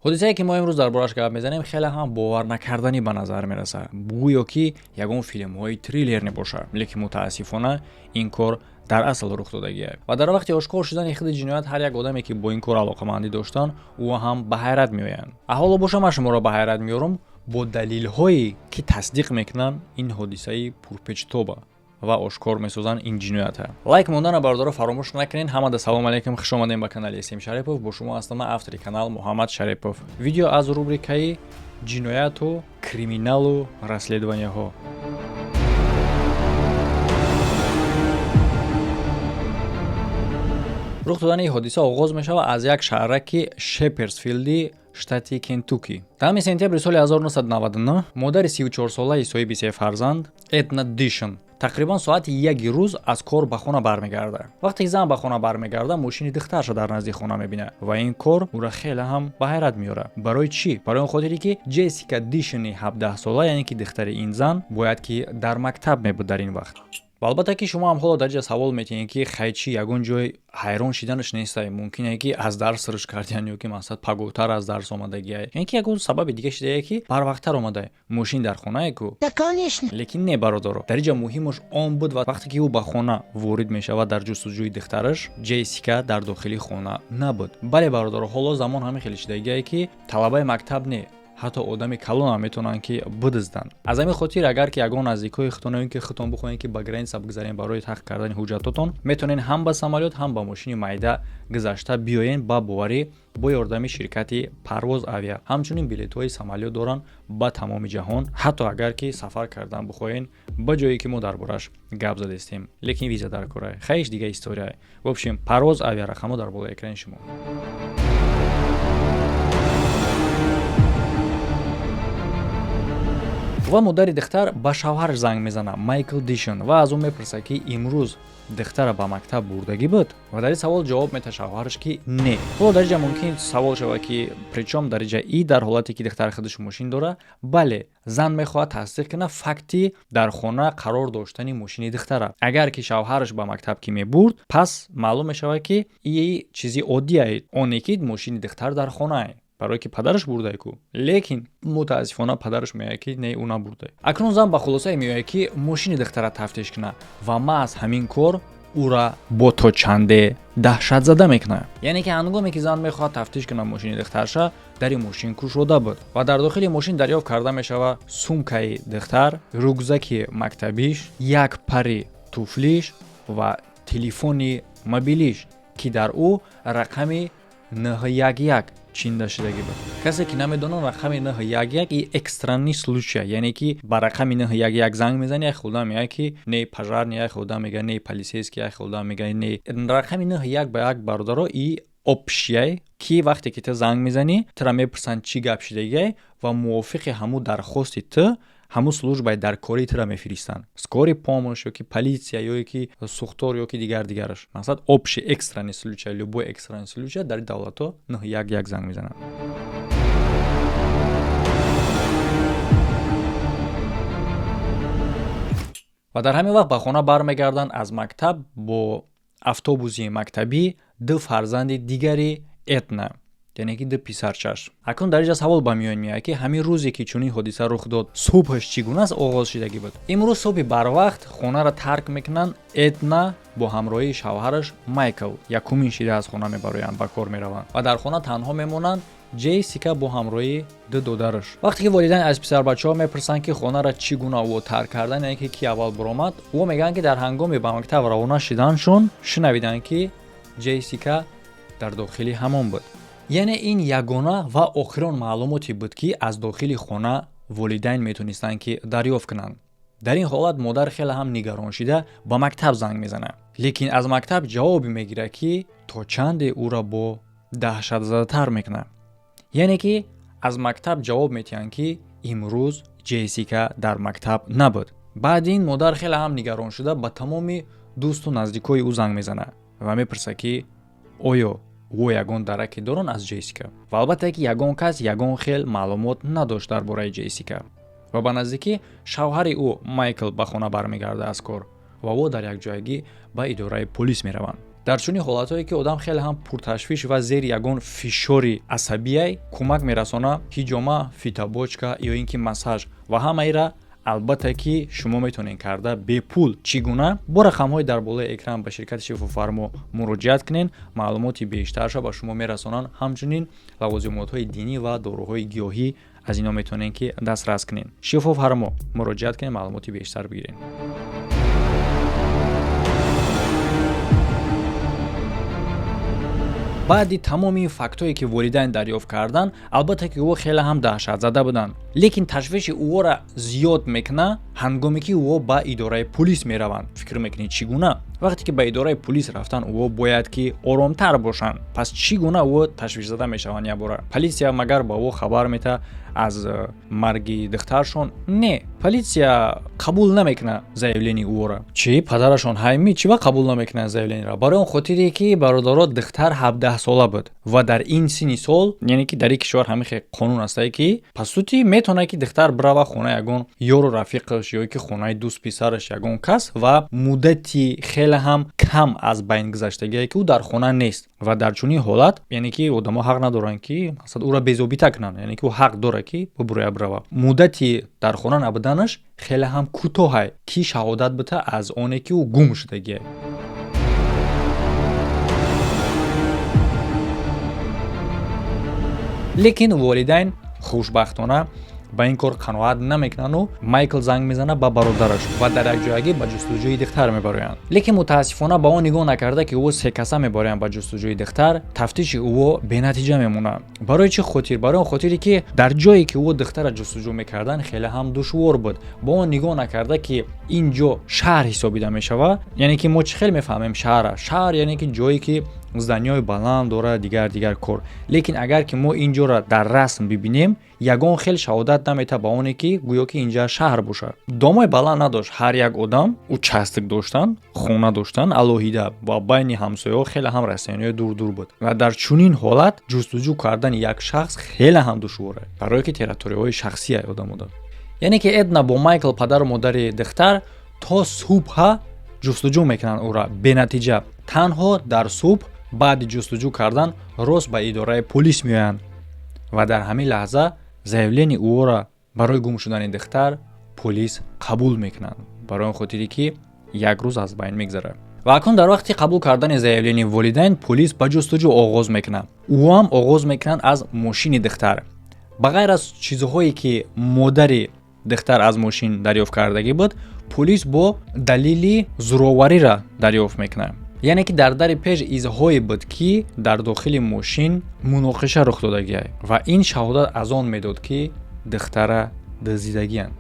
Ҳодисае, ки мо имрӯз дар бораш гап мезанем, хеле ҳам боварнакарданӣ ба назар мерасад, гӯё ки ягон филмҳои триллер мебошад, лекин мутаассифона ин кор дар асл рух додагиа. Ва дар вақти ошкор шудани худи ҷиноят ҳар як одаме, ки бо ин кор алоқамандӣ доштанд, ӯ ҳам ба ҳайрат меоянд. Ҳоло боша, ман шуморо ба ҳайрат меорам бо далелҳое, ки тасдиқ мекунанд ин ҳодисаи пурпечтоба ва ошкор месозанд ин ҷиноята. Лайк мондана, бародаро, фаромӯш накунед. Ҳамада салом алейкум, хуш омадем ба канали См Шарипов. Бо шумо ҳастам ман, автори канал Муҳаммад Шарипов. Видео аз рубрикаи ҷинояту криминалу расследованияҳо. Рух додани ҳодиса оғоз мешавад аз як шаҳраки Шеперсфилди штати Кентуки. 10 сентябри соли 1999 модари 34-солаи соҳиби се фарзанд Этна Дишн тақрибан соати 1 рӯз аз кор ба хона бармегардад. Вақте ки зан ба хона бармегардад, мошини духтарша дар назди хона мебинад ва ин кор ӯра хеле ҳам ба ҳайрат меорад. Барои чӣ? Барои он хотире, ки Ҷессика Дишни 17-сола, яъне ки духтари ин зан, бояд ки дар мактаб мебуд дар ин вақт. Ва албатта, ки шумо ҳам ҳоло дар ҷа савол метиҳед, ки хайчи, ягон ҷой ҳайрон шиданаш нестай, мумкине ки аз дарс сирш кардиян ё ки мақсад пагоҳтар аз дарс омадагиай, яъне ки ягон сабаби дига шидае, ки барвақттар омадай, мошин дар хонае ку. Лекин не, бародаро, дар инҷа муҳимаш он буд, ва вақте ки ӯ ба хона ворид мешавад дар ҷустуҷӯи духтараш, Ҷессика дар дохили хона набуд. Бале, бародаро, ҳоло замон ҳамин хеле шидагиае, ки талабаи мактаб не, ҳатто одами калонам метавонанд ки бидизданд. Аз ҳамин хотир, агар ки ягон наздикои худтон ё ин ки худтон бихоҳед, ки ба граница бигзарем барои таҳқиқ кардани ҳуҷҷатотон, метавонед ҳам ба самолёт, ҳам ба мошини майда гузашта биёен ба боварӣ, бо ёрдами ширкати Парвоз Авиа. Ҳамчунин билетҳои самолёт доранд ба тамоми ҷаҳон, ҳатто агар ки сафар кардан бихоҳед ба ҷое, ки мо дар бораш гап задестем, лекин виза дар кора, хаиш дига история. В общем, Парвоз Авиа, рақамҳо дар болои экрани шумо. Ва модари духтар ба шавҳараш занг мезанад, Майкл Дишон, ва аз ӯ мепурсад, ки имрӯз духтара ба мактаб бурдагӣ буд? Ва дар ин савол ҷавоб метаҳад шавҳараш, ки не. Ҳоло дар инҷа мумкин савол шавад, ки причём дар инҷа и дар ҳолате ки духтар худаш мошин дорад? Бале, зан мехоҳад тасдиқ кунад факти дар хона қарор доштани мошини духтара. Агар ки шавҳараш ба мактаб ки мебурд, пас маълум мешавад, ки и чизи оддие, оне ки мошини духтар дар хонае, барое ки падараш бурдае ку. Лекин мутаассифона падараш меояд, ки не, ӯ набурдае. Акнун зан ба хулосае меояд, ки мошини духтара тафтиш кунад ва маҳз ҳамин кор ӯра бо то чанде даҳшатзада мекунад. Яъне ки ҳангоме ки зан мехоҳад тафтиш кунад мошини духтарша, дари мошин кушода буд ва дар дохили мошин дарёфт карда мешавад сумкаи духтар, рюкзаки мактабиш, як пари туфлиш ва телефони мобилиш, ки дар ӯ рақами 911 чинда шудагӣ буд. Касе ки намедонад, рақами 911 и экстренный случай, яъне ки ба рақами 911 занг мезани, як худам меяд, ки не пожарный, як худам мега, не полицейский, як худам мега, не. Рақами 9 як ба як, бародаро, и общий, ки вақте ки ту занг мезанӣ, тура мепурсанд, чӣ гап шудагиай, ва мувофиқи ҳамун дархости ту ҳамун службаи даркории тура мефиристанд: скорый помощь ё ки полиция, ё ки сухтор, ё ки дигар дигараш. Мақсад, общий экстренный случай, любой экстренный случай дар давлатҳо 911 занг мезананд. Ва дар ҳамин вақт ба хона бармегарданд аз мактаб бо автобуси мактабӣ ду фарзанди дигари Этна, яъне ки ду писарчаш. Акнун дар инҷа савол ба миён меояд, ки ҳамин рӯзе, ки чунин ҳодиса рух дод, субҳаш чӣ гуна оғоз шудагӣ буд? Имрӯз субҳи барвақт хонаро тарк мекунанд Этна бо ҳамроҳии шавҳараш Майкл. Якумин шида аз хона мебароянд, ба кор мераванд ва дар хона танҳо мемонанд Ҷессика бо ҳамроҳии ду додараш. Вақте ки волидайн аз писарбачаҳо мепурсанд, ки хонаро чӣ гуна ӯ тарк кардан, яъне ки ки аввал баромад, ӯ мегӯянд, ки дар ҳангоми ба мактаб равона шиданшон шунавиданд, ки Ҷессика дар дохили ҳамон буд. Яъне ин ягона ва охирон маълумоте буд, ки аз дохили хона волидайн метонистанд, ки дарёфт кунанд. Дар ин ҳолат модар хеле ҳам нигарон шида ба мактаб занг мезанад, лекин аз мактаб ҷавобе мегирад, ки то чанде ӯро бо даҳшатзадатар мекунад. Яъне ки аз мактаб ҷавоб метиҳанд, ки имрӯз Ҷессика дар мактаб набуд. Баъди ин модар хеле ҳам нигарон шуда ба тамоми дӯсту наздикои ӯ занг мезанад ва мепурсад, ки оё ӯ ягон дараке доранд аз Ҷессика. Ва албатта, ки ягон кас ягон хел маълумот надошт дар бораи Ҷессика. Ва ба наздикӣ шавҳари ӯ Майкл ба хона бармегардад аз кор ва ӯ дар якҷоягӣ ба идораи полис мераванд. Дар чунин ҳолатҳое, ки одам хеле ҳам пурташвиш ва зери ягон фишори асабияй, кӯмак мерасона ҳиҷома, фитобочка ё ин ки массаж. Ва ҳамаира, албатта, ки шумо метавонед карда бепул. Чӣ гуна? Бо рақамҳои дар болои экран ба ширкати Шифофармо муроҷиат кунед, маълумоти бештарша ба шумо мерасонанд. Ҳамчунин лавозимотҳои динӣ ва доруҳои гиёҳӣ аз ино метавонед, ки дастрас кунед. Шифофармо муроҷиат кунед, маълумоти бештар бигиред. Баъди тамоми ин фактҳое, ки волидайн дарёфт карданд, албатта, ки ӯ хеле ҳам даҳшатзада буданд. Лекин ташвиши ӯро зиёд мекунад, ҳангоме ки ӯ ба идораи пулис мераванд. Фикр мекунед, чӣ гуна? Вақте ки ба идораи пулис рафтан, ӯ бояд ки оромтар бошанд. Пас чӣ гуна ӯ ташвишзада мешаванд якбора? Полисия магар ба ӯ хабар метаҳад аз марги духтаршон? Не, полисия қабул намекунад заявление ӯро. Чӣ, падарашон ҳайми чӣ ба қабул намекунад заявлениеро? Барои он хотире, ки, бародаро, духтар 17-сола буд ва дар ин синни сол, яъне ки дар ин кишвар ҳамин хел қонун ҳастае, ки по сути метавонад, ки духтар бирава хонаи ягон ёру рафиқаш ё ки хонаи дӯст писараш, ягон кас, ва муддати хеле ҳам кам аз байн гузаштагие, ки ӯ дар хона нест. Ва дар чунин ҳолат, яъне ки одамо ҳақ надоранд, ки масалан ӯро безобита кунанд, яъне ки ӯ ҳақ дорад, ки бубуроя, бирава. Муддати дар хона набуданаш хеле ҳам кӯтоҳай, ки шаҳодат бита аз оне, ки ӯ гум шудагие. Лекин волидайн хушбахтона ба ин кор қаноат намекунанду Майкл занг мезанад ба бародараш ва дар якҷоягӣ ба ҷустуҷӯи духтар мебароянд. Лекин мутаассифона, ба он нигоҳ накарда, ки ӯ се каса мебароянд ба ҷустуҷӯи духтар, тафтиши ӯ бенатиҷа мемонад. Барои чӣ хотир? Барои он хотире, ки дар ҷое, ки ӯ духтара ҷустуҷӯ мекарданд, хеле ҳам душвор буд. Ба он нигоҳ накарда, ки ин ҷо шаҳр ҳисобида мешавад, яъне ки мо чӣ хел мефаҳмем шаҳра? Шаҳр, яъне ки ҷое, ки зданиҳои баланд дорад, дигар дигар кор. Лекин агар ки мо ин ҷоро дар расм бибинем, ягон хел шаҳодат наметавад ба оне, ки гӯё ки инҷа шаҳр бошад. Домои баланд надошт, ҳар як одам участок доштанд, хона доштанд алоҳида ва байни ҳамсояҳо хеле ҳам расстояниҳои дур-дур буд. Ва дар чунин ҳолат ҷустуҷӯ кардани як шахс хеле ҳам душвор аст, барое ки территорияҳои шахсия одамо дорад. Яъне ки Эдна бо Майкл, падару модари духтар, то субҳа ҷустуҷӯ мекунанд ӯра, бенатиҷа. Танҳо дар субҳ баъди ҷустуҷӯ кардан рост ба идораи полис меоянд ва дар ҳамин лаҳза заявление ӯро барои гум шудани духтар полис қабул мекунанд, барои он хотире, ки як рӯз аз байн мегзарад. Ва акнун дар вақти қабул кардани заявление волидайн полис ба ҷустуҷӯ оғоз мекунад. Ӯам оғоз мекунанд аз мошини духтар. Ба ғайр аз чизҳое, ки модари духтар аз мошин дарёфт кардагӣ буд, полис бо далели зӯровариро дарёфт мекунад. Яъне ки дар дари пеш изҳое буд, ки дар дохили мошин муноқиша рух додагиай, ва ин шаҳодат аз он медод, ки духтара дуздидагианд.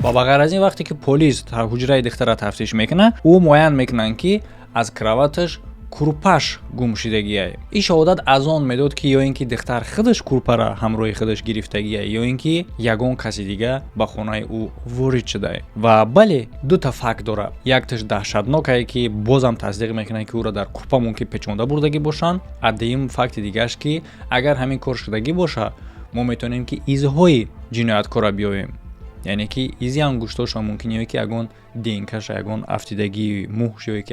Ва ба ғайр аз ин, вақте ки полис ҳуҷраи духтара тафтиш мекунад, ӯ муайян мекунанд, ки аз кроваташ курпаш гум шудагиай. Ин шаҳодат аз он медод, ки ё ин ки духтар худаш курпара ҳамроҳи худаш гирифтагиай, ё ин ки ягон каси дига ба хонаи ӯ ворид шудай. Ва бале, дута факт дорад: якташ даҳшатнокае, ки бозам тасдиқ мекунад, ки ӯро дар курпа мумкин печонда бурдагӣ бошанд, а дуюм факти дигааш, ки агар ҳамин кор шудагӣ боша, мо метавонем, ки изҳои ҷинояткорро биёбем, яъне ки изи ангуштошон мумкин, ё ки ягон ДНКаш, ягон афтидагии мӯҳш, ё ки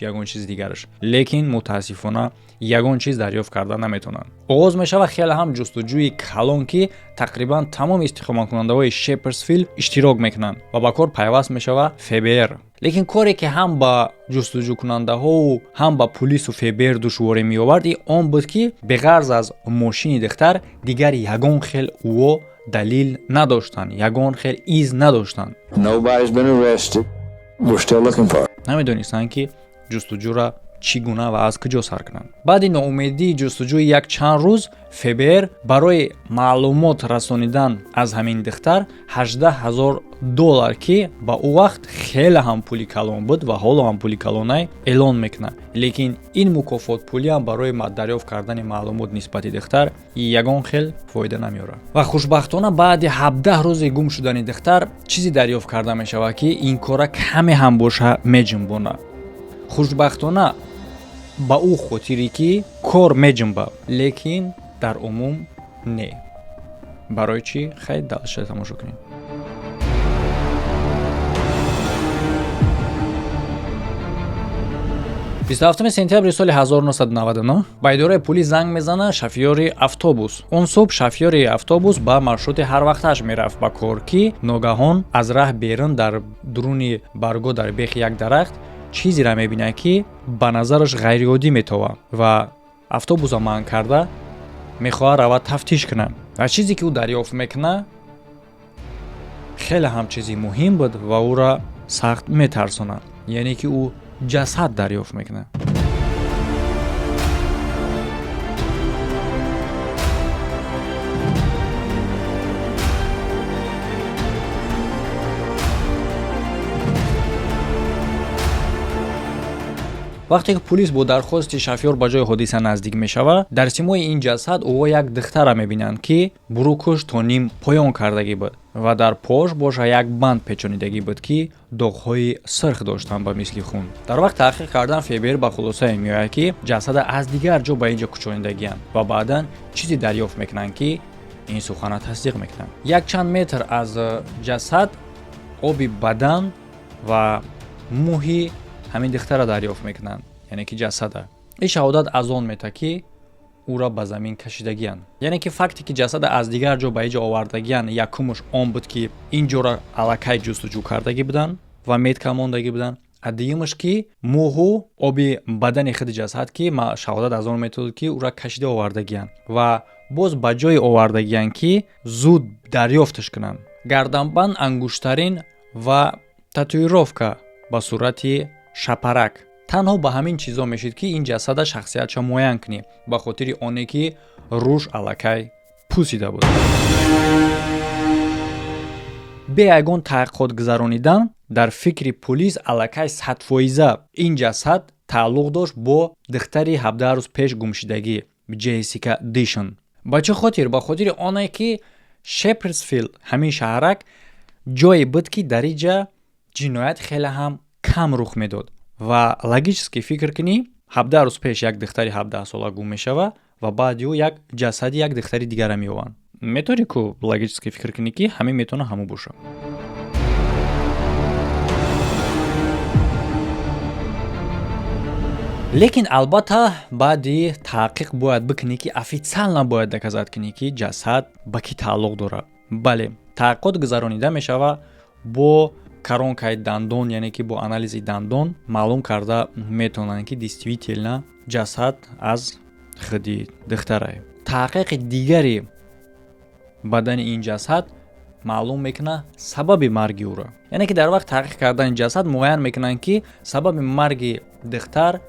ягон чизи дигараш. Лекин мутаассифона ягон чиз дарёфт карда наметавонанд. Оғоз мешавад хеле ҳам ҷустуҷӯи калон, ки тақрибан тамоми истиқоматкунандаҳои Шеперсфилд иштирок мекунанд ва ба кор пайваст мешавад ФБР. Лекин коре, ки ҳам ба ҷустуҷӯкунандаҳову ҳам ба пулису ФБР душворӣ меовард, он буд, ки беғарз аз мошини духтар дигар ягон хел ӯо далил надоштанд, ягон хел из надоштанд. Намедонистанд, ки ҷустуҷӯра чӣ гуна ва аз куҷо сар кунанд. Баъди ноумедии ҷустуҷӯи як чанд рӯз ФБР барои маълумот расонидан аз ҳамин духтар 18 000 доллар, ки ба ӯ вақт хеле ҳам пули калон буд ва ҳоло ҳам пули калонай, эълон мекунад. Лекин ин мукофотпулиам барои дарёфт кардани маълумот нисбати духтар ягон хел фоида намеорад. Ва хушбахтона баъди 17 рӯзи гум шудани духтар чизе дарёфт карда мешавад, ки ин кора каме ҳам боша меҷунбонад. Хушбахтона ба ӯ хотире, ки кор меҷунбад, лекин дар умум не. Барои чӣ? Хай, дальше тамошо кунем. 27 сентябри соли 1999 ба идораи пулис занг мезанад шофёри автобус. Он субҳ шофёри автобус ба маршрути ҳарвақташ мерафт ба кор, ки ногаҳон аз раҳ берун дар дуруни барго дар бехи як дарахт чизеро мебинад, ки ба назараш ғайриоддӣ метовад, ва автобуса манъ карда мехоҳад равад тафтиш кунад. Ва чизе, ки ӯ дарёфт мекунад, хеле ҳам чизи муҳим буд ва ӯро сахт метарсонад, яъне ки ӯ ҷасад дарёфт мекунад. Вақте ки пулис бо дархости шофёр ба ҷои ҳодиса наздик мешавад, дар симои ин ҷасад ӯ як духтара мебинанд, ки бурукуш то ним поён кардагӣ буд ва дар пош боша як банд печонидагӣ буд, ки доғҳои сирх доштанд ба мисли хун. Дар вақт таҳқиқ кардан ФБР ба хулосае меояд, ки ҷасада аз дигар ҷо ба ин ҷо кӯчонидагианд, ва баъдан чизе дарёфт мекунанд, ки ин сухана тасдиқ мекунанд. Якчанд метр аз ҷасад оби бадан ва мӯҳи ҳамин духтара дарёфт мекунанд, яъне ки ҷасада. Ин шаҳодат аз он мета, ки ӯра ба замин кашидагиянд, яъне ки факте, ки ҷасада аз дигар ҷо ба ин ҷо овардагиянд, якумуш он буд, ки ин ҷора аллакай ҷустуҷӯ кардагӣ буданд ва метка мондагӣ буданд, а дуюмаш, ки мӯҳу оби бадани худи ҷасад, ки шаҳодат аз он методад, ки ӯра кашида овардагиянд ва боз ба ҷое овардагиянд, ки зуд дарёфташ кунанд. Гарданбанд, ангуштарин ва татуировка ба сурати шапарак. Танҳо ба ҳамин чизо мешид, ки ин ҷасада шахсиятша муайян кунӣ, ба хотири оне ки рӯш аллакай пусида буд. Бе ягон таҳқиқот гузаронидан дар фикри пулис аллакай 100% ин ҷасад тааллуқ дошт бо духтари 17 рӯз пеш гумшудагӣ, Ҷессика Дишон. Ба чӣ хотир? Ба хотири оне ки Шеперсфилд, ҳамин шаҳрак, ҷое буд, ки дар инҷа ҷиноят хеле ҳам кам рух медод. Ва логически фикр кунӣ, 17 рӯз пеш як духтари 17сола гум мешавад ва баъди ӯ як ҷасади як духтари дигара меёбанд. Метавонӣ ку логически фикр кунӣ, ки ҳамин метавона ҳамун бошад. Лекин албатта, баъди таҳқиқ бояд бикунӣ, ки официально бояд доказать кунӣ, ки ҷасад ба кӣ тааллуқ дорад. Бале, таҳқиқот гузаронида мешавад бо коронкаи дандон, яъне ки бо анализи дандон маълум карда метавонанд, ки действительно ҷасад аз худи духтарае. Таҳқиқи дигари бадани ин ҷасад маълум мекунад сабаби марги ӯро, яъне ки дар вақт таҳқиқ кардани ҷасад муайян мекунанд, ки сабаби марги духтар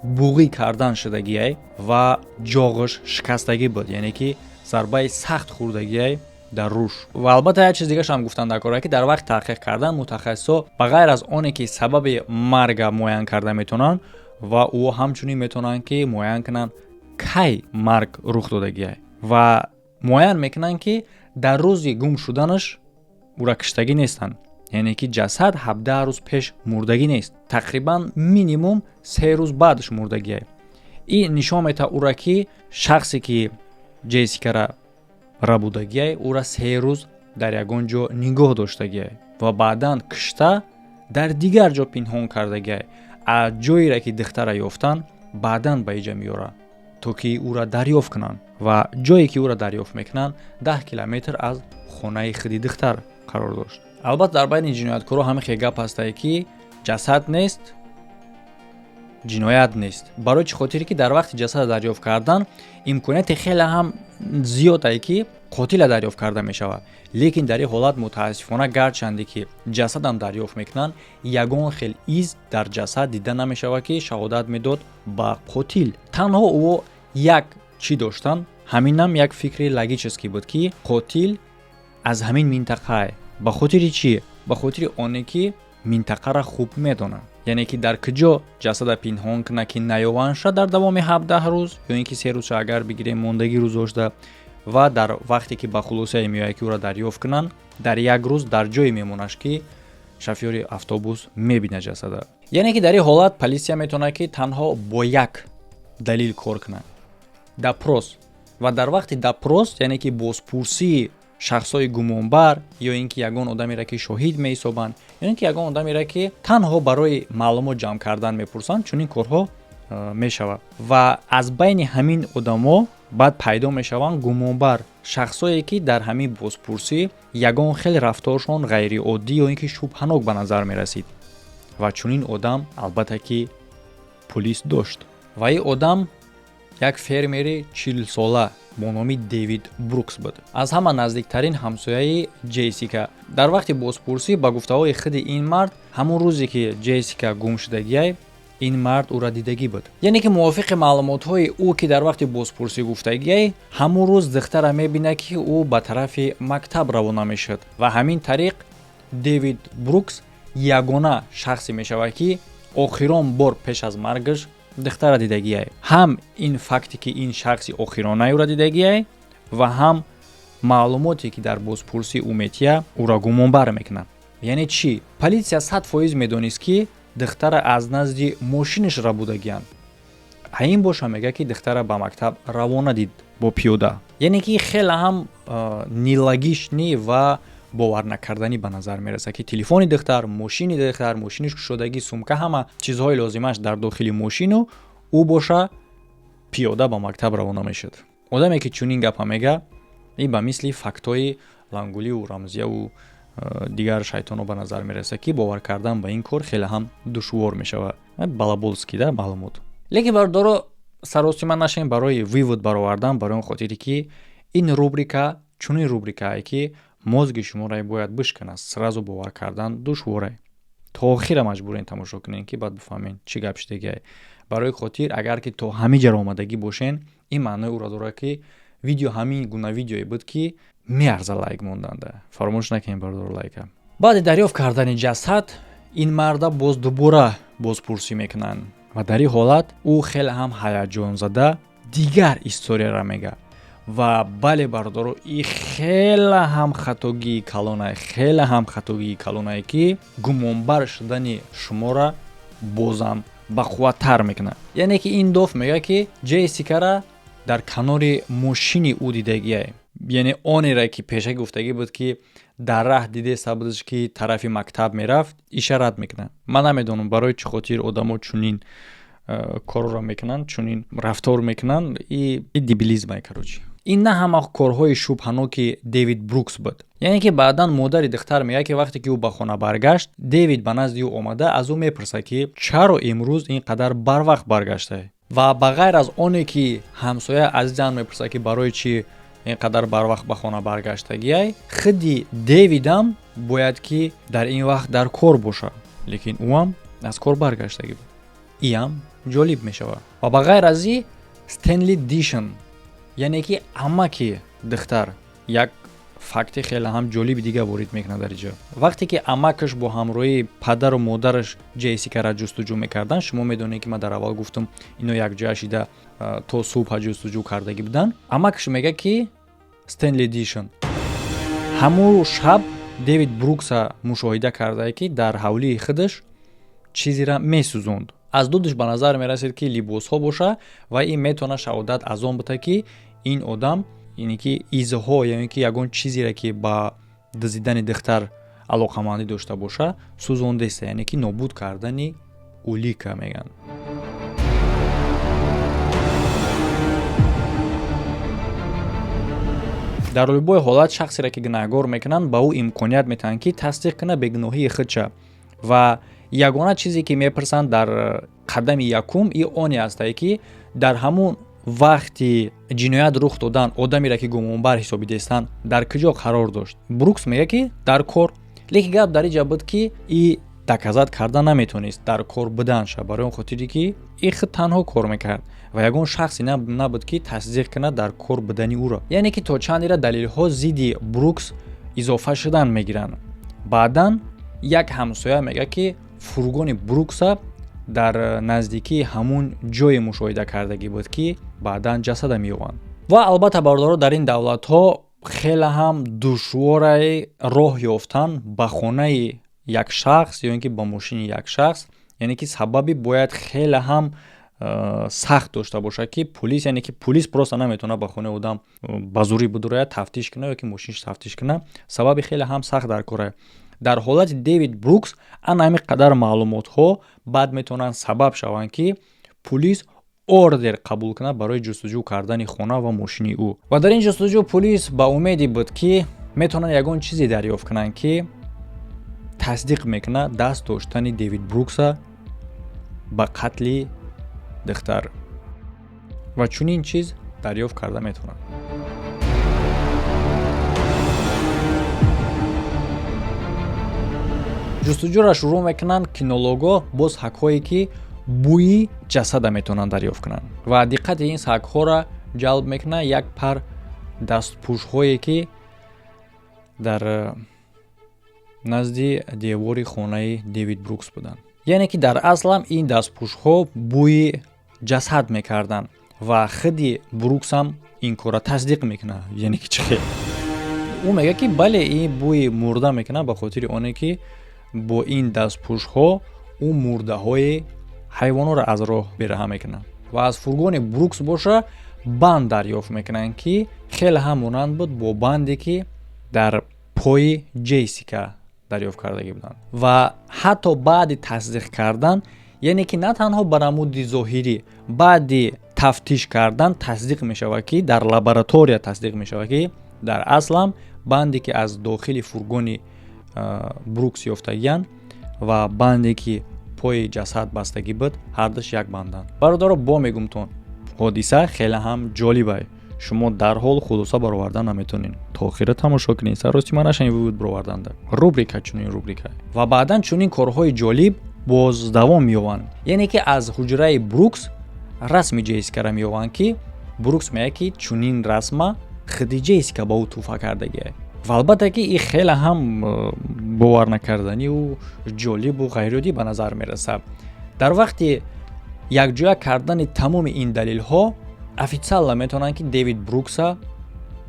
буғӣ кардан шудагиай ва ҷоғаш шикастагӣ буд, яъне ки зарбаи сахт хӯрдагиай дар рӯш. Ва албатта, як чиз дигарашам гуфтан дар кора, ки дар вақти таҳқиқ кардан мутахассисҳо ба ғайр аз оне ки сабаби марга муайян карда метавонанд, ва ӯ ҳамчунин метавонанд, ки муайян кунанд, кай марг рух додагиай, ва муайян мекунанд, ки дар рӯзи гум шуданаш ӯра киштагӣ нестанд, яъне ки ҷасад 17 рӯз пеш мурдагӣ нест, тақрибан минимум 3 рӯз баъдаш мурдагиай. Ин нишон метаҳад ӯра, ки шахсе ки Ҷессикара рабудагиай, ӯра 3 рӯз дар ягон ҷо нигоҳ доштагиай ва баъдан кишта дар дигар ҷо пинҳон кардагиай. Аз ҷоере ки духтара ёфтанд, баъдан ба иҷа меёрад, то ки ӯра дарёфт кунанд. Ва ҷое ки ӯра дарёфт мекунанд, 10 километр аз хонаи худи духтар қарор дошт. Албатта, дар байни ҷинояткоро ҳамин хел гап ҳастае, ки ҷасад нест, ҷиноят нест. Барои чӣ хотире ки дар вақти ҷасада дарёфт кардан имконияти хеле ҳам зиёдае, ки қотила дарёфт карда мешавад. Лекин дар ин ҳолат, мутаассифона, гарчанде ки ҷасадам дарёфт мекунанд, ягон хел из дар ҷасад дида намешавад, ки шаҳодат медод ба қотил. Танҳо ӯ як чӣ доштанд, ҳаминам як фикри логический буд, ки қотил аз ҳамин минтақае. Ба хотири чӣ? Ба хотири оне ки минтақаро хуб медонад, яъне ки дар куҷо ҷасада пинҳон кунад, ки наёванша дар давоми 17 рӯз ё ин ки 3 рӯзша агар бигирем, мондагӣ рӯзошта. Ва дар вақте ки ба хулосае меояд, ки ӯро дарёфт кунанд, дар як рӯз дар ҷое мемонаш, ки шофёри автобус мебинад ҷасада. Яъне ки дар ин ҳолат полисия метавонад, ки танҳо бо як далил кор кунад: допрос. Ва дар вақти допрос, яъне ки бозпурсии шахсҳои гумонбар ё ин ки ягон одамеро, ки шоҳид меҳисобанд, ё ин ки ягон одамеро, ки танҳо барои маълумот ҷамъ кардан мепурсанд, чунин корҳо Мешавад ва аз байни ҳамин одамо баъд пайдо мешаванд гумонбар шахсое, ки дар ҳамин бозпурсӣ ягон хел рафторшон ғайриоддӣ ё ин ки шубҳанок ба назар мерасид. Ва чунин одам, албатта, ки пулис дошт. Ва ин одам як фермери 40-сола бо номи Дэвид Брукс буд, аз ҳама наздиктарин ҳамсояи Ҷессика. Дар вақти бозпурсӣ, ба гуфтаҳои худи ин мард, ҳамон рӯзе ки Ҷессика гумшудагиай, ин мард ӯра дидагӣ буд. Яъне ки мувофиқи маълумотҳои ӯ, ки дар вақти бозпурсӣ гуфтагиай, ҳамон рӯз духтара мебинад, ки ӯ ба тарафи мактаб равона мешуд. Ва ҳамин тариқ Дэвид Брукс ягона шахсе мешавад, ки охирон бор пеш аз маргаш духтара дидагиай. Ҳам ин факте, ки ин шахси охиронаи ӯра дидагиай, ва ҳам маълумоте, ки дар бозпурсӣ ӯ метия, ӯра гумонбар мекунад. Яъне чӣ? Полисия 100% медонист, ки духтара аз назди мошинаш рабудагиянд. А ин боша мега, ки духтара ба мактаб равона дид бо пиёда. Яъне ки хеле ҳам нелогичный ва боварнакарданӣ ба назар мерасад, ки телефони духтар, мошини духтар, мошиниш кушодагӣ, сумка, ҳама чизҳои лозимаш дар дохили мошину, ӯ боша пиёда ба мактаб равона мешуд. Одаме, ки чунин гапа мега, ин ба мисли фактҳои Лангуливу Рамзияву дигар шайтонҳо ба назар мерасад, ки бовар кардан ба ин кор хеле ҳам душвор мешавад. Балаболский да маълумот. Лекин, бародаро, саросима нашем барои вывод баровардан, барои он хотире ки ин рубрика чунин рубрикае, ки мозги шуморо бояд бишканад. Сразу бовар кардан душворе. То охира маҷбурен тамошо кунем, ки баъд бифаҳмем чӣ гап шудагиае. Барои хотир, агар ки то ҳамин ҷаро омадагӣ бошен, ин маънои ӯро дорад, ки видео ҳамин гуна видеое буд, ки меарза лайк монданда. Фаромӯш накунем, бародаро, лайка. Баъди дарёфт кардани ҷасад ин марда боз дубора бозпурсӣ мекунанд ва дар ин ҳолат ӯ хеле ҳам ҳаяҷонзада дигар историяро мега. Ва бале, бародаро, и хеле ҳам хатогии калонае, хеле ҳам хатогии калонае, ки гумонбар шудани шуморо бозам бақувваттар мекунад. Яъне ки ин доф мегӯяд, ки Ҷессикара дар канори мошини ӯ дидагиае, яъне онере, ки пешакӣ гуфтагӣ буд, ки дар раҳ дидеста будаш, ки тарафи мактаб мерафт, ишарат мекунад. Ман намедонам, барои чӣ хотир одамо чунин корро мекунанд, чунин рафтор мекунанд. И дебилизмай, короче. Ин на ҳама корҳои шубҳаноки Дэвид Брукс буд. Яъне ки баъдан модари духтар мегӯяд, ки вақте ки ӯ ба хона баргашт, Дэвид ба назди ӯ омада, аз ӯ мепурсад, ки чаро имрӯз ин қадар барвақт баргаштае. Ва ба ғайр аз оне, ки ҳамсоя азизан мепурсад, ки барои чӣ ин қадар барвақт ба хона баргаштагиай, худи Дэвидам бояд ки дар ин вақт дар кор бошад, лекин ӯам аз кор баргаштагӣ буд. Иам ҷолиб мешавад. Ва ба ғайр аз и Стенли Дишон, яъне ки амаки духтар, як факти хеле ҳам ҷолиби дига ворид мекунад дар инҷо. Вақте ки амакаш бо ҳамроҳии падару модараш Ҷессикара ҷустуҷӯ мекарданд, шумо медонед, ки ман дар аввал гуфтам, ино якҷоя шида то субҳа ҷустуҷӯ кардагӣ буданд. Амакаш мегӯяд, ки Стенли Дишон ҳамун шаб Дэвид Брукса мушоҳида кардае, ки дар ҳавлии худаш чизеро месӯзонд. Аз дудаш ба назар мерасед, ки либосҳо боша. Ва ин метавонад шаҳодат аз он буда, ки ин одам, яъне ки изҳо ё ин ки ягон чизере, ки ба дуздидани духтар алоқамандӣ дошта боша, сӯзондеста, яъне ки нобуд кардани улика мегӯянд. Дар любой ҳолат, шахсере, ки гунаҳгор мекунанд, ба ӯ имконият метаҳанд, ки тасдиқ кунад бегуноҳии худша. Ва ягона чизе, ки мепурсанд дар қадами якум, и оне ҳастае, ки дар ҳамун вақти ҷиноят рух додан одамере, ки гумонбар ҳисобидестанд, дар куҷо қарор дошт. Брукс мегӯяд, ки дар кор. Лекин гап дар инҷа буд, ки и доказать карда наметавонист дар кор буданша, барои он хотире, ки и худ танҳо кор мекард ва ягон шахсе набуд, ки тасдиқ кунад дар кор будани ӯро. Яъне ки то чандера далелҳо зидди Брукс изофа шудан мегиранд. Баъдан як ҳамсоя мегӯяд, ки фургони Брукса дар наздикии ҳамун ҷое мушоҳида кардагӣ буд, ки баъдан ҷасада меёбанд. Ва албатта, бародаро, дар ин давлатҳо хеле ҳам душворае роҳ ёфтан ба хонаи як шахс ё ин ки ба мошини як шахс. Яъне ки сабаби бояд хеле ҳам сахт дошта бошад, ки пулис, яъне ки пулис просто наметавонад ба хонаи одам ба зурӣ бидурояд, тафтиш кунад ё ки мошинаш тафтиш кунад. Сабаби хеле ҳам сахт дар кора. Дар ҳолати Дэвид Брукс ана ҳамин қадар маълумотҳо баъд метавонанд сабаб шаванд, ки Пулис ордер қабул кунад барои ҷустуҷӯ кардани хона ва мошини ӯ. Ва дар ин ҷустуҷӯ пулис ба умеде буд, ки метавонанд ягон чизе дарёфт кунанд, ки тасдиқ мекунад даст доштани Дэвид Брукса ба қатли духтар, ва чунин чиз дарёфт карда метавонанд. Ҷустуҷӯра шурӯъ мекунанд кинологҳо. Боз сагҳое, ки бӯи ҷасада метавонанд дарёфт кунанд, ва диққати ин сагҳоро ҷалб мекунад як пар дастпӯшҳое, ки дар назди девори хонаи Дэвид Брукс буданд. Яъне ки дар аслам ин дастпӯшҳо бӯи ҷасад мекарданд ва худи Бруксам ин корро тасдиқ мекунад. Яъне ки чӣ хел ӯ мегӯяд, ки бале, ин бӯи мурда мекунад, ба хотири оне ки бо ин дастпӯшҳо ӯ мурдаҳои ҳайвонҳоро аз роҳ бераҳа мекунад. Ва аз фургони Брукс боша банд дарёфт мекунанд, ки хеле ҳам монанд буд бо банде, ки дар пои Ҷессика дарёфт кардагӣ буданд. Ва ҳатто баъди тасдиқ кардан, яъне ки на танҳо ба намуди зоҳирӣ, баъди тафтиш кардан тасдиқ мешавад, ки дар лаборатория тасдиқ мешавад, ки дар аслам банде, ки аз дохили фургони Брукс ёфтагиянд, ва банде, ки пои ҷасад бастагӣ буд, ҳардуш як банданд. Бародаро, бо мегумтон, ҳодиса хеле ҳам ҷолибай, шумо дарҳол хулоса баровардан наметонед, то охира тамошо кунед. Сарости ман нашани вывод бароварданда рубрика, чунин рубрика. Ва баъдан чунин корҳои ҷолиб боз давом меёбанд, яъне ки аз ҳуҷраи Брукс расми Ҷессикаро меёбанд, ки Брукс мегӯяд, ки чунин расма худи Ҷессика ба ӯ тӯҳфа кардагиа. Ва албатта ки ин хеле ҳам боварнакарданиву ҷолибу ғайриоддӣ ба назар мерасад. Дар вақти якҷоя кардани тамоми ин далелҳо официально метавонанд, ки Дэвид Брукса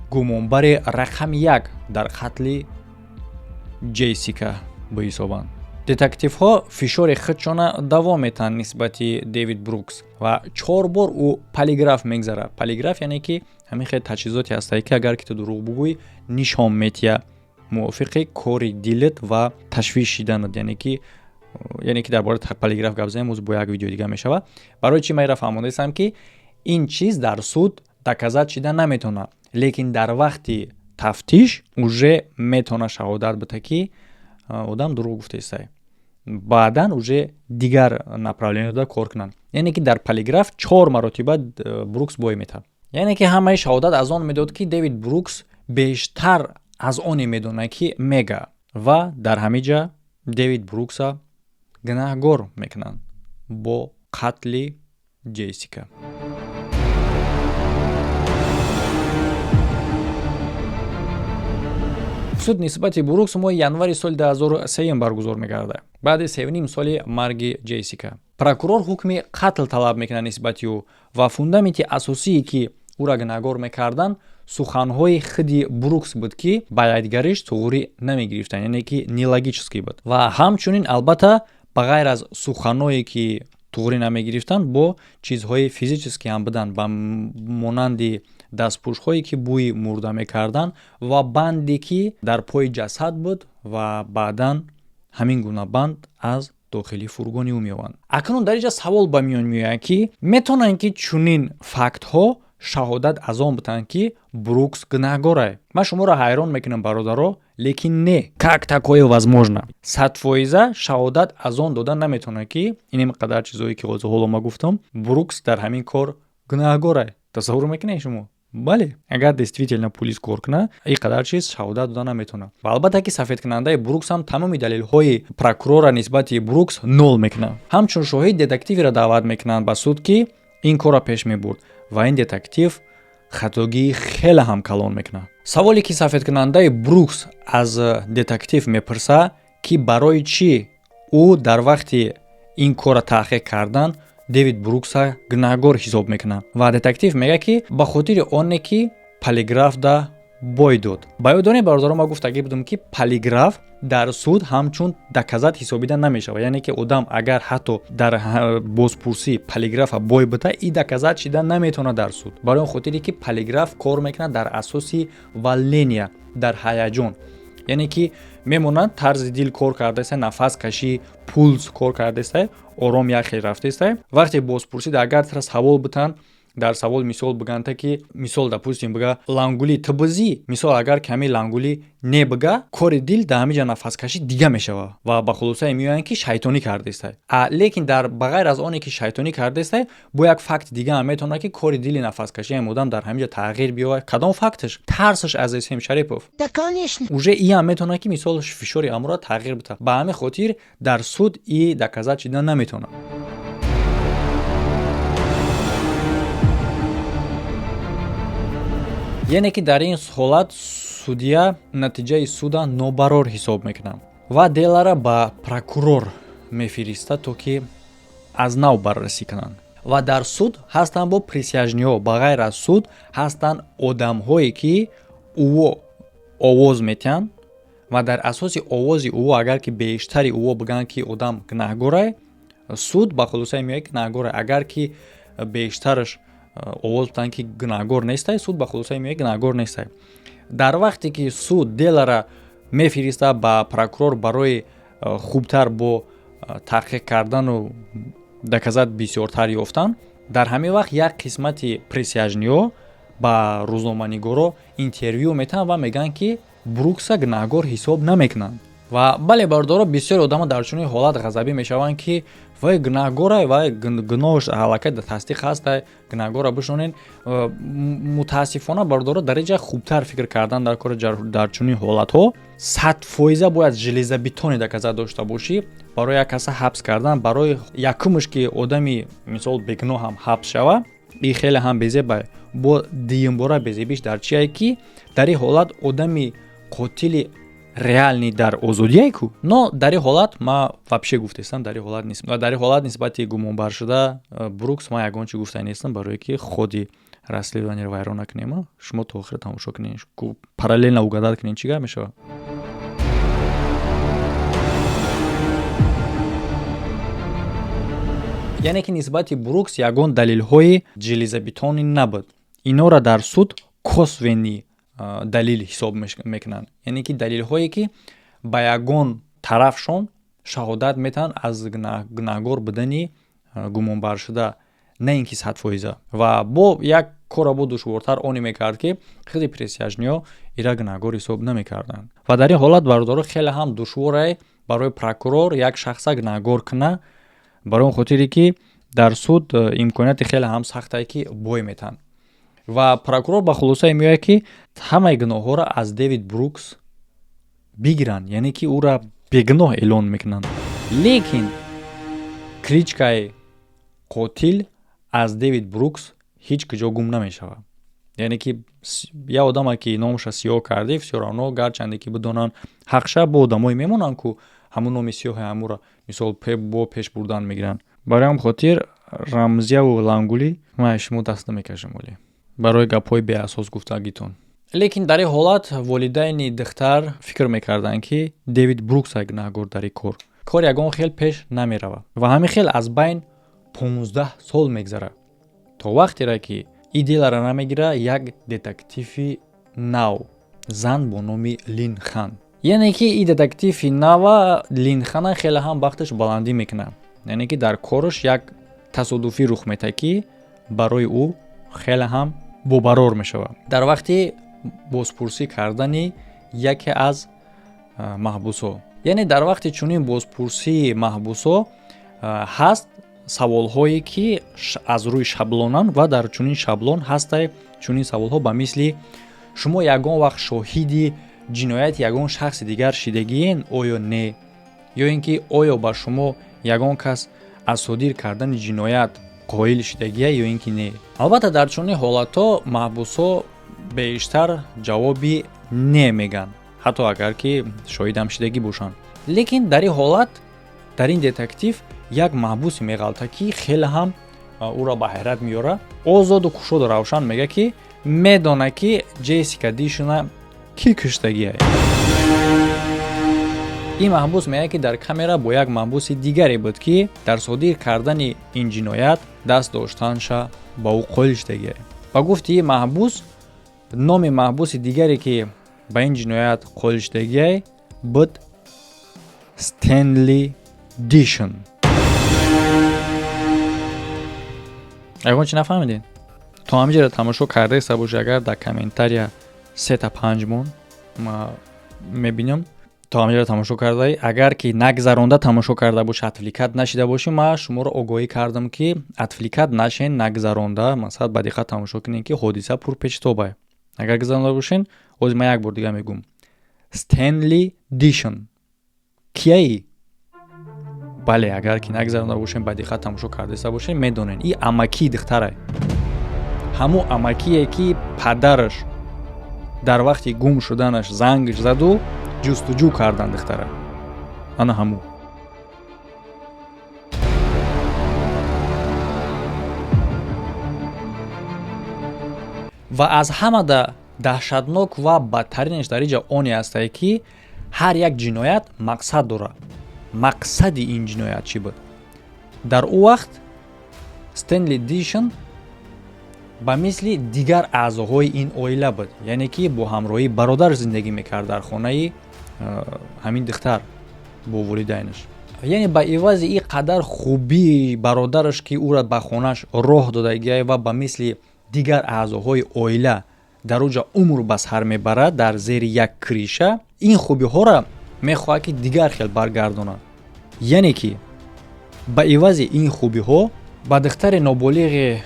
гумонбари рақами як дар қатли Ҷессика биҳисобанд. Детективҳо фишори худшона давом метаҳанд нисбати Дэвид Брукс ва чор бор ӯ полиграф мегзарад. Полиграф, яъне ки ҳамин хел таҷҳизоте ҳастае, ки агар ки ту дурӯғ бугӯӣ, нишон метиҳа мувофиқи кори дилат ва ташвиш шиданат. Яъне ки дар бораи полиграф гап занем оз бо як видео дига мешавад. Барои чӣ ман инро фаҳмондаистам, ки ин чиз дар суд доказать шида наметавонад, лекин дар вақти тафтиш уже метавонад шаҳодат бита, ки одам дурӯғ гуфтаистай. Баъдан уже дигар направление кор кунанд. Яъне ки дар полиграф чор маротиба Брукс бой метавад. Яъне ки ҳамаи шаҳодат аз он медод, ки Дэвид Брукс бештар аз оне медонад, ки мега. Ва дар ҳамин ҷа Дэвид Брукса гунаҳгор мекунанд бо қатли Ҷессика. Суд нисбати Брукс моҳи январи соли 2003 баргузор мегардад, баъди 3,5 соли марги Ҷессика. Прокурор ҳукми қатл талаб мекунад нисбати ӯ ва фундаменти асосие, ки ӯра гунаҳгор мекарданд, суханҳои худи Брукс буд, ки ба якдигариш туғрӣ намегирифтанд, яъне ки нелогический буд. Ва ҳамчунин, албатта, ба ғайр аз суханҳое, ки туғрӣ намегирифтанд, бо чизҳои физический ҳам буданд, ба монанди дастпӯшҳое, ки бӯи мурда мекарданд, ва банде, ки дар пои ҷасад буд, ва баъдан ҳамин гуна банд аз дохили фургони ӯ меёбанд. Акнун дар инҷа савол ба миён меояд, ки метавонанд, ки чунин фактҳо шаҳодат аз он бутанд, ки Брукс гунаҳгорае? Ман шуморо ҳайрон мекунам, бародаро, лекин не, как такое возможно? 100 фоиза шаҳодат аз он дода наметавонад, ки ин қадар чизое, ки ҳоло ма гуфтам, Брукс дар ҳамин кор гунаҳгорае. Тасаввур мекунед шумо? Бале, агар действительно пулис кор кунад, ин қадар чиз шаҳодат дода наметавонад. Ва албатта ки сафедкунандаи Брукс ҳам тамоми далелҳои прокурорра нисбати Брукс нол мекунад. Ҳамчун шоҳид детективеро даъват мекунанд ба суд, ки ин корро пеш мебурд, ва ин детектив хатогии хеле ҳам калон мекунад. Саволе, ки сафедкунандаи Брукс аз детектив мепурсад, ки барои чӣ ӯ дар вақти ин корро таҳқиқ кардан Дэвид Брукса гунаҳгор ҳисоб мекунад, ва детектив мегӯяд, ки ба хотири оне ки полиграфда бой дод. Ба ёд дорем, бародарон, ма гуфтагӣ будам, ки полиграф дар суд ҳамчун доказать ҳисобида намешавад. Яъне ки одам агар ҳатто дар бозпурсӣ полиграфа бой бита, и доказать шида наметавонад дар суд, барои он хотире ки полиграф кор мекунад дар асоси волнения, дар ҳаяҷон. Яъне ки мемонанд, тарзи дил кор кардаеста, нафас кашӣ, пулс кор кардаеста, ором як хел рафтаеста. Вақте бозпурсид, агар тра савол битанд, дар савол мисол биганта ки, мисол, допустим, бига: «Лангули ту бизӣ?» Мисол, агар ками Лангули не бига, кори дил дар ҳамиҷа, нафаскашӣ дига мешава ва ба хулосае меоянд, ки шайтонӣ кардаестай. Лекин дар ба ғайр аз оне ки шайтонӣ кардаестай, бо як факти дига ҳам метавонад, ки кори дили нафаскашии одам дар ҳамиҷа тағйир биёвад. Кадом факташ? Тарсаш аз См Шарипов. Уже и ҳам метавонад, ки мисол, фишори амуро тағйир бита. Ба ҳамин хотир дар суд и доказать шида наметавонад. Яъне ки дар ин ҳолат судья натиҷаи суда нобарор ҳисоб мекунад ва дело ра ба прокурор мефиристад, то ки аз нав баррасӣ кунанд. Ва дар суд ҳастанд бо присяжный ҳо. Ба ғайр аз суд ҳастанд одамҳое, ки ӯо овоз метиҳанд ва дар асоси овози ӯо, агар ки бештари ӯо бигӯянд, ки одам гунаҳгорай, суд ба хулосае меояд, ки гунаҳгорай. Агар ки бештараш овоз бутанд, ки гунаҳгор нестай, суд ба хулосае меояд, гунаҳгор нестай. Дар вақте ки суд дело ра мефиристад ба прокурор барои хубтар бо таҳқиқ кардану доказать бисёртар ёфтан, дар ҳамин вақт як қисмати присяжный ҳо ба рӯзноманигоро интервю метаҳанд ва мегӯянд, ки Брукса гунаҳгор ҳисоб намекунанд. Ва бале, бародаро, бисёри одамо дар чунин ҳолат ғазабӣ мешаванд, ки вай гунаҳгорай, вай гуноҳш аллакай тасдиқ ҳастай, гунаҳгорро бишонен. Мутаассифона, бародаро, дар ин ҷа хубтар фикр кардан дар кори. Дар чунин ҳолатҳо 100% бояд железобетонный доказать дошта бошӣ барои як каса ҳабс кардан. Барои якумш, ки одами, мисол, бегуноҳ ҳам ҳабс шава, и хеле ҳам безеба. Бо дуюмбора безебиш дар чие, ки дар ин ҳолат одами қотили реальный дар озодие ку. Но дар ин ҳолат ма вообще гуфтестам, дар ин ҳолат нест ва дар ин ҳолат нисбати гумонбаршуда Брукс ма ягон чи гуфта нестам, барое ки худи расследование ро вайрон накунем. Шумо то охира тамошо кунед, параллельно угадать кунед, чӣ гап мешавад. Яъне ки нисбати Брукс ягон далелҳои железобетонный набуд. Инора дар суд косвенный далил ҳисоб мекунанд, яъне ки далелҳое, ки ба ягон тарафшон шаҳодат метаҳанд аз гунаҳгор будани гумонбаршуда, на ин ки 100%. Ва бо як корро бо душвортар оне мекард, ки худи присяжный ҳо ира гунаҳгор ҳисоб намекарданд. Ва дар ин ҳолат, бародаро, хеле ҳам душворе барои прокурор як шахса гунаҳгор куна, барои он хотире ки дар суд имконияти хеле ҳам сахтае, ки бой метаҳанд. Ва прокурор ба хулосае меояд, ки ҳамаи гуноҳҳоро аз Дэвид Брукс бигиранд, яъне ки ӯра бегуноҳ эълон мекунанд, лекин кличка и қотил аз Дэвид Брукс ҳеҷ куҷо гум намешавад. Яъне ки як одаме, ки номаша сиёҳ кардӣ, всё равно, гарчанде ки бидонанд ҳақша, бо одамое мемонанд, ку ҳамун номи сиёҳи ҳамура, мисол, бо пеш бурдан мегиранд. Барои ҳам хотир, Рамзияву Лангулӣ, ман шумо даст намекашам оле барои гапҳои беасос гуфтагитон. Лекин дар ин ҳолат волидайни духтар фикр мекарданд, ки Дэвид Брукс гунаҳгор дар ин кор. Кор ягон хел пеш намеравад ва ҳамин хел аз байн 15 сол мегзарад, то вақтеро ки и дело ра намегира як детективи нав, зан бо номи Лин Хан. Яъне ки и детективи нава Лин Хана хеле ҳам бахташ баландӣ мекунад, яъне ки дар кораш як тасодуфӣ рух метаҳад, ки барои ӯ хеле ҳам бобарор мешавад. Дар вақти бозпурсӣ кардани яке аз маҳбусҳо, яъне дар вақти чунин бозпурсии маҳбусҳо, ҳаст саволҳое, ки аз рӯи шаблонанд, ва дар чунин шаблон ҳастай чунин саволҳо, ба мисли: «Шумо ягон вақт шоҳиди ҷинояти ягон шахси дигар шидагиен оё не?» Ё ин ки «Оё ба шумо ягон кас аз содир кардани ҷиноят қоил шидагия ё ин ки не?» Албатта, дар чунин ҳолатҳо маҳбусҳо бештар ҷавоби не мегӯянд, ҳатто агар ки шоҳидам шидагӣ бошанд. Лекин дар ин ҳолат дар ин детектив як маҳбусе меғалта, ки хеле ҳам ӯро ба ҳайрат меёрад. Озоду кушоду равшан мегӯяд, ки медонад, ки Ҷессика Дишина кӣ куштагия. Ин маҳбус мегӯяд, ки дар камера бо як маҳбуси дигаре буд, ки дар содир кардани ин ҷиноят даст доштанша ба ӯ қоил шудагия. Ба гуфти ин маҳбус, номи маҳбуси дигаре, ки Ба ин ҷиноят қоил буд Стенли Дишон. Ягон чи нафаҳмидед? То ҳамин тамошо кардаеста бошӣ, агар дар комментария сета панҷ мон, ма мебинам, то ҳаминҷаро тамошо кардаи. Агар ки нагзаронда тамошо карда бошӣ, отвлекать нашида бошӣ, ма шуморо огоҳӣ кардам, ки отвлекать нашен, нагзаронда, масалан, ба диққат тамошо кунед, ки ҳодиса пурпечтоба. Агар гузаронда бошен, ҳозир ман як бор дига мегӯм: Стенли Дишон кияи? Бале, агар ки нагзаронда бошем, ба диққат тамошо кардаиста бошем, медонен, и амакии духтарай, ҳамун амакие, ки падараш дар вақти гум шуданаш зангш заду ҷустуҷӯ кардан духтара, ана ҳамун. Ва аз ҳамада даҳшатнок ва бадтаринаш дар инҷа оне ҳастае, ки ҳар як ҷиноят мақсад дорад. Мақсади ин ҷиноят чӣ буд? Дар ӯ вақт Стенли Дишон ба мисли дигар аъзоҳои ин оила буд, яъне ки бо ҳамроҳии бародар зиндагӣ мекард дар хонаи ҳамин духтар бо волидайнаш. Яъне ба ивази ин қадар хубии бародараш, ки ӯра ба хонааш роҳ додагиай ва ба мисли дигар аъзоҳои оила дар оҷа умр ба сар мебарад дар зери як крыша, ин хубиҳоро мехоҳад, ки дигар хел баргардонад. Яъне ки ба ивази ин хубиҳо ба духтари ноболиғи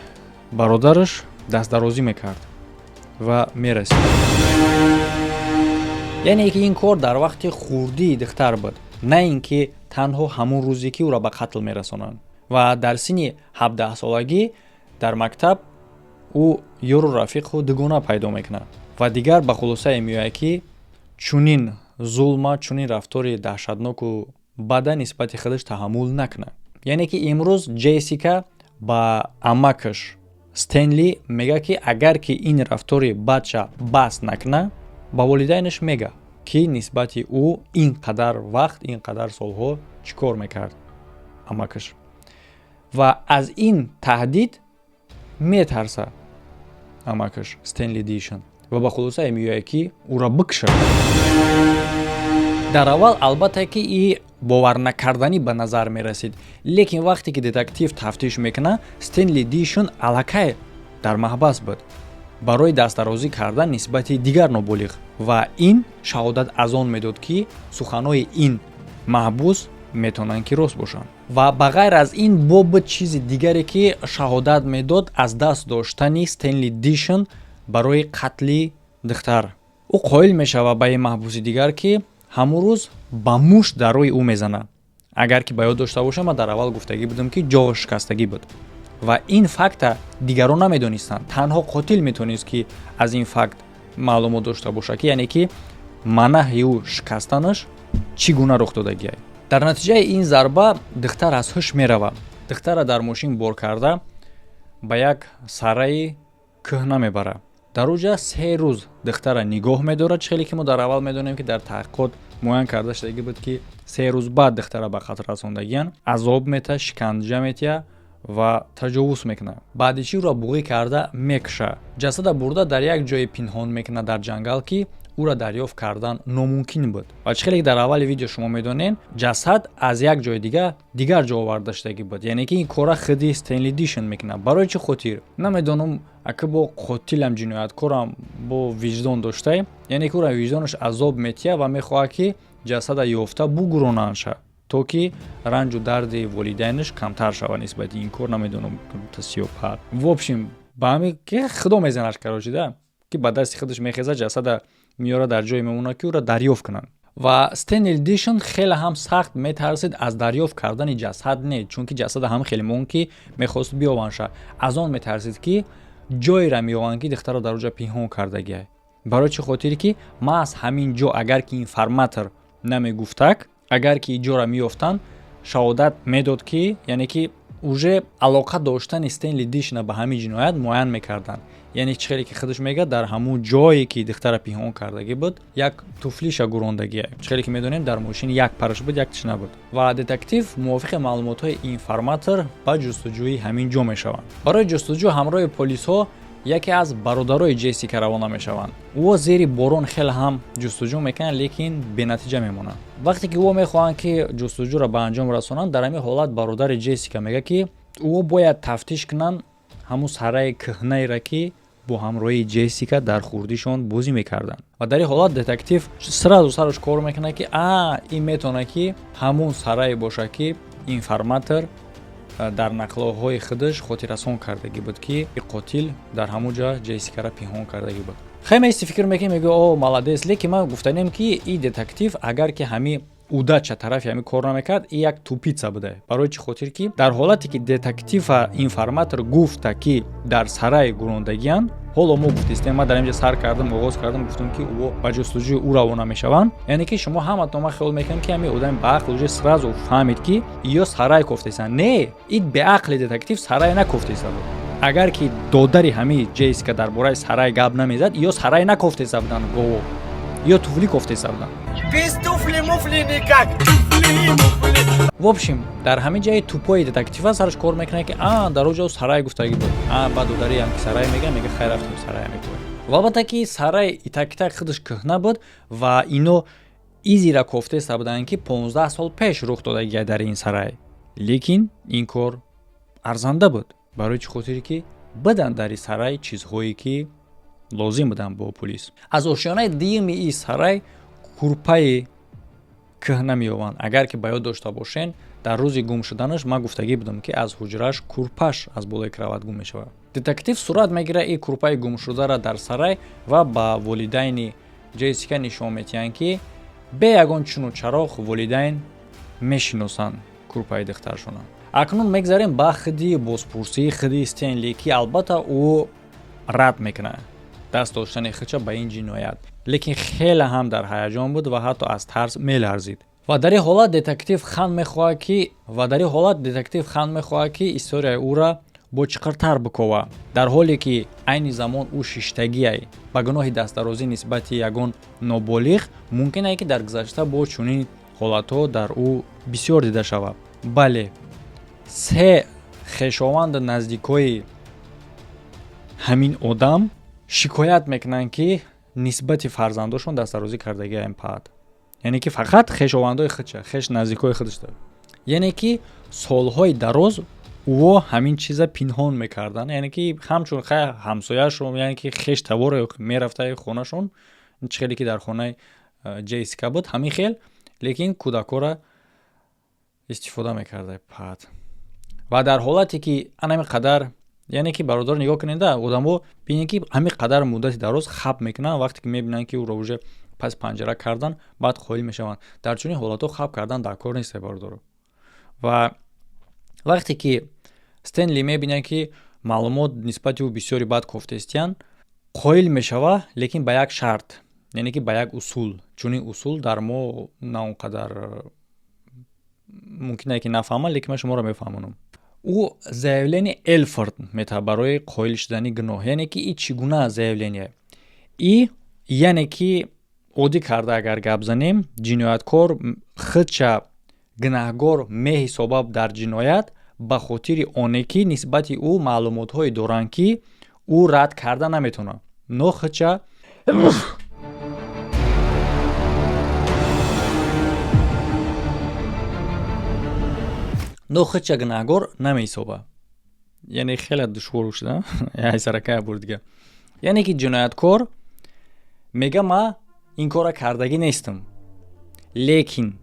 бародараш дастдарозӣ мекард ва мерасид. Яъне ки ин кор дар вақти хурдии духтар буд, на ин ки танҳо ҳамон рӯзе, ки ӯро ба қатл мерасонанд. Ва дар синни 17-солагӣ дар мактаб ӯ ёру рафиқу дугона пайдо мекунад ва дигар ба хулосае меояд, ки чунин зулма, чунин рафтори даҳшатноку бада нисбати худаш таҳаммул накунад. Яъне ки имрӯз Ҷессика ба амакаш Стенли мега, ки агар ки ин рафтори бадша бас накуна, ба волидайнаш мега, ки нисбати ӯ ин қадар вақт, ин қадар солҳо чӣ кор мекард амакаш. Ва аз ин таҳдид метарса амакаш Стенли Дишон ва ба хулосае меояд, ки ӯро бикушад. Дар аввал, албатта, ки и боварнакарданӣ ба назар мерасид, лекин вақте ки детектив тафтиш мекунад, Стенли Дишон аллакай дар маҳбас буд барои дастдарозӣ кардан нисбати дигар ноболиғ ва ин шаҳодат аз он медод, ки суханҳои ин маҳбус метавонанд, ки рост бошанд. Ва ба ғайр аз ин бо буд чизи дигаре, ки шаҳодат медод аз даст доштани Стенли Дишон барои қатли духтар. Ӯ қоил мешавад ба ин маҳбуси дигар, ки ҳамун рӯз ба мушт дар рӯи ӯ мезанад. Агар ки ба ёд дошта бошам, ман дар аввал гуфтагӣ будам, ки ҷоғ шикастагӣ буд ва ин факта дигарон намедонистанд. Танҳо қотил метавонист, ки аз ин факт маълумот дошта бошад, ки яъне ки манаҳи ӯ шикастанаш чӣ гуна рух додагиай. Дар натиҷаи ин зарба духтар аз ҳуш меравад. Духтарра дар мошин бор карда ба як сараи кӯҳна мебарад. Дар оҷа 3 рӯз духтарра нигоҳ медорад. Чӣ хеле ки мо дар аввал медонем, ки дар таҳқиқот муайян карда шудагӣ буд, ки 3 рӯз баъд духтара ба қатл расондагиян, азоб мета, шиканҷа метиҳа ва таҷовуз мекунад. Баъди чӣ ӯро буғӣ карда мекуша. Ҷасада бурда дар як ҷое пинҳон мекунад дар ҷангал, ки ӯро дарёфт кардан номумкин буд. Ва чӣ хеле ки дар аввали видео шумо медонед, ҷасад аз як ҷои дигар дигар ҷо оварда шудагӣ буд. Яъне ки ин кора худи Стенли Дишон мекунад. Барои чӣ хотир, намедонам. Ака бо қотилам, ҷинояткорам бо виҷдон доштай, яъне ки ӯро виҷдонаш азоб метиҳад ва мехоҳад, ки ҷасада ёфта бугуронандша, то ки ранҷу дарди волидайнаш камтар шавад нисбати ин кор. Намедонам, сиёпат, в общем, ба ҳами ки худо мезанаш, короче, да, ки ба дасти худаш мехезад, ҷасада меёрад, дар ҷое мемонад, ки ӯро дарёфт кунанд. Ва Стенли Дишон хеле ҳам сахт метарсид аз дарёфт кардани ҷасад, не чунки ҷасада ҳам хеле мон, ки мехост биёванша, аз он метарсид, ки ҷойера меёванд, ки духтаро дар оҷа пинҳон кардагиай. Барои чӣ хотире, ки маҳз ҳамин ҷо, агар ки информатор намегуфтак, агар ки ҷора меёфтанд, шаҳодат медод, ки яъне ки уже алоқа доштани Стенли Дишна ба ҳамин ҷиноят муайян мекарданд. Яъне чӣ хеле ки худаш мегӯяд, дар ҳамун ҷое, ки духтара пинҳон кардагӣ буд, як туфлиша гурондагия. Чӣ хеле ки медонем, дар мошин як параш буд, яктиш набуд. Ва детектив мувофиқи маълумотҳои информатор ба ҷустуҷӯи ҳамин ҷо мешаванд. Барои ҷустуҷӯ ҳамроҳи полисҳо. Яке аз бародарои Ҷессика равона мешаванд. Ӯ зери борон хеле ҳам ҷустуҷӯ мекунанд, лекин бенатиҷа мемонанд. Вақте ки ӯ мехоҳанд, ки ҷустуҷӯро ба анҷом расонанд, дар ҳамин ҳолат бародари Ҷессика мегӯяд, ки ӯ бояд тафтиш кунанд ҳамун сараи кӯҳнаеро, ки бо ҳамроҳии Ҷессика дар хурдишон бозӣ мекарданд. Ва дар ин ҳолат детектив сразу сараш кор мекунад, ки а ин метавонад, ки ҳамун сарае бошад, ки информатор дар нақлҳои худаш хотиррасон кардагӣ буд, ки қотил дар ҳамун ҷо Ҷессикаро пинҳон кардагӣ буд. Хеле меисти, фикр мекунӣ, мегӯ: «О, молодец». Лекин ман гуфтанем, ки и детектив, агар ки ҳами удача тарафи ҳами кор намекард, и як тупица буда. Барои чӣ хотир ки дар ҳолате ки детектива информатор гуфта, ки дар сараи гурондагианд, ҳоло мо гуфтистем, ман дар инҷа сар кардам, оғоз кардам, гуфтам, ки ӯ ба ҷустуҷӯи ӯ равона мешаванд. Яъне ки шумо ҳаматон, ман хиёл мекунам, ки ҳами одами баақл уже сразу фаҳмид, ки ё сарай кофтесан. Не, и беақли детектив сарай накофтеса буд. Агар ки додари ҳами Ҷессика дар бораи сарай гап намезад, ё сарай накофтеса буданд, гово ё туфли кофтеса буданд. Без туфли-муфли никак. В общем, дар ҳамин ҷаи тупои детектива сараш кор мекунад, ки а дар он ҷо сарай гуфтагӣ буд. А баъд додариам ки сарай мега, мега: «Хайр, рафтем, сарай мекунем». Ва албатта ки сарай итак-итак худаш кӯҳна буд ва ино изира кофтеста буданд, ки 15 сол пеш рух додагия дар ин сарай. Лекин ин кор арзанда буд. Барои чӣ хотире ки биданд дар ин сарай чизҳое, ки лозим буданд бо пулис. Аз ошёнаи дуюми ин сарай курпаи кӯҳна меёбанд. Агар ки ба ёд дошта бошен, дар рӯзи гум шуданаш ман гуфтагӣ будам, ки аз ҳуҷрааш курпаш аз болои кровать гум мешавад. Детектив сурат мегирад ин курпаи гумшударо дар сарай ва ба волидайни Ҷессика нишон метиҳанд, ки бе ягон чуну чароғ волидайн мешиносанд курпаи духтаршона. Акнун мегзарем ба хиди бозпурсии хиди Стенли, ки албатта ӯ рад мекунад даст доштани худша ба ин ҷиноят, лекин хеле ҳам дар ҳаяҷон буд ва ҳатто аз тарс меларзид. Ва дар ин ҳолат детектив Хан мехоҳад, ки историяи ӯра бо чиқиртар бикова, дар ҳоле ки айни замон ӯ шиштагиай ба гуноҳи дастдарозӣ нисбати ягон ноболиғ. Мумкин ае, ки дар гузашта бо чунин ҳолатҳо дар ӯ бисёр дида шавад. Бале, се хешованду наздикои ҳамин одам шикоят мекунанд, ки нисбати фарзандошон дастдарозӣ кардагиаем паат, яъне ки фақат хешовандои худша, хеш наздикои худашда. Яъне ки солҳои дароз ӯо ҳамин чиза пинҳон мекарданд, яъне ки ҳамчун хай ҳамсояшон, яъне ки хеш таворе мерафтаи хонашон, чӣ хеле ки дар хонаи Ҷессика буд, ҳамин хел, лекин кӯдакҳоро истифода мекарда паат. Ва дар ҳолате ки анами қадар, яъне ки, бародар, нигоҳ кунед, одамо бинед, ки ҳамин қадар муддати дароз хаб мекунанд. Вақте ки мебинанд, ки ӯро уже пас панҷара кардан, баъд қоил мешаванд. Дар чунин ҳолатҳо хаб кардан дар кор нест, бародаро. Ва вақте ки Стенли мебинад, ки маълумот нисбати ӯ бисёри бад кофтаистиянд, қоил мешава, лекин ба як шарт, яъне ки ба як усул. Чунин усул дар мо на он қадар мумкин ки нафаҳмад, лекин ман шуморо мефаҳмонам. Ӯ заявление Элфорд метавад барои қоил шудани гуноҳ. Яъне ки и чӣ гуна заявление? И яъне ки оддӣ карда агар гап занем, ҷинояткор худша гунаҳгор меҳисобад дар ҷиноят ба хотири оне ки нисбати ӯ маълумотҳое доранд, ки ӯ рад карда наметавонад, но худша гунаҳгор намеҳисобад. Яъне хеле душвор шуда саракая бур дига. Яъне ки ҷинояткор мега: «Ма ин корра кардагӣ нестам», лекин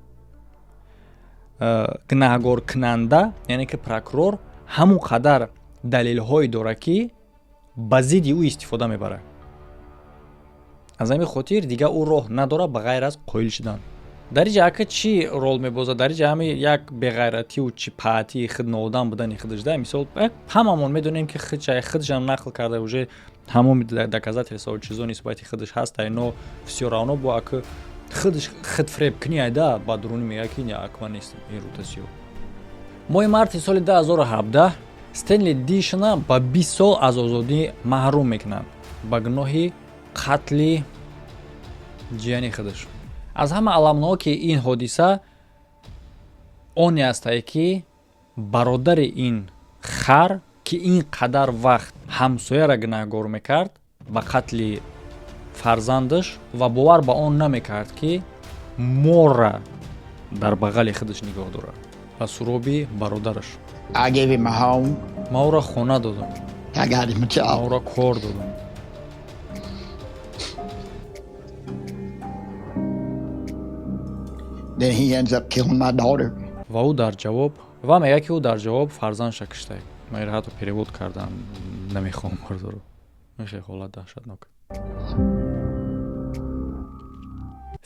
гунаҳгоркунанда, яъне ки прокурор, ҳамон қадар далелҳое дорад, ки ба зидди ӯ истифода мебарад. Аз ҳамин хотир дигар ӯ роҳ надорад ба ғайр аз қоил шудан. Дар инҷа ака чӣ рол мебозад? Дар инҷа ҳами як беғайратию чӣ паатии худ, ноодам будани худаш да. Мисол, ҳамамон медонем, ки худшам нақл карда, уже ҳамоми доказательство, чизо нисбати худаш ҳаста, но всё равно бо ака худаш худфиребкунӣ айда ба дуруни мега, ки не, акма нестам ин рутасиё. Моҳи марти соли 2017 Стенли Дишна ба 20 сол аз озодӣ маҳрум мекунанд ба гуноҳи қатли ҷияни худаш. Аз ҳама аламноки ин ҳодиса оне астае, ки бародари ин хар, ки ин қадар вақт Ҳамсояра гунаҳгор мекард ба қатли фарзандаш ва бовар ба он намекард, ки морра дар бағали худаш нигоҳ дорад ба суроби бародараш. I gave him a home. Ман ӯро хона додам. I got him a Ман job. ӯро кор додам. Then he ends up killing my daughter. Ва ӯ дар ҷавоб ва мегӯяд, ки ӯ дар ҷавоб фарзандша киштае. Ман инро ҳатто перевод кардам намехоҳам, бардоро. Ин хеле ҳолат даҳшатнок.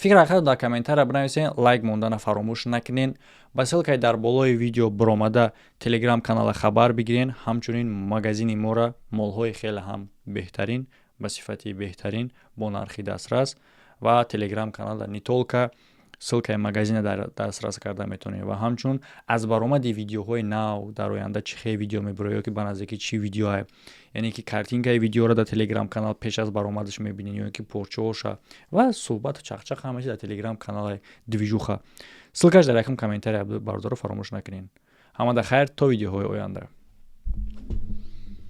Фикр ҳақиқат дар комментария бинависен, лайк мондана фаромӯш накунен, ба ссылкаи дар болои видео биромада телеграм канала хабар бигирен. Ҳамчунин магазини мора молҳои хеле ҳам беҳтарин, ба сифати беҳтарин, бо нархи дастрас ва телеграм канала не только ссылкаи магазина дар дастрас карда метавонед ва ҳамчунин аз баромади видеоҳои нав, дар оянда чӣ хел видео мебирояд ё ки ба наздикӣ чӣ видеоа, яъне ки картинкаи видеоро дар телеграм канал пеш аз баромадаш мебинед ё ки порчаоша ва суҳбату чақчақ, ҳама чиз дар телеграм каналаи движуха. Ссылкаш дар якум комментария, бародаро, фаромӯш накунед. Ҳамада хайр, то видеоҳои оянда.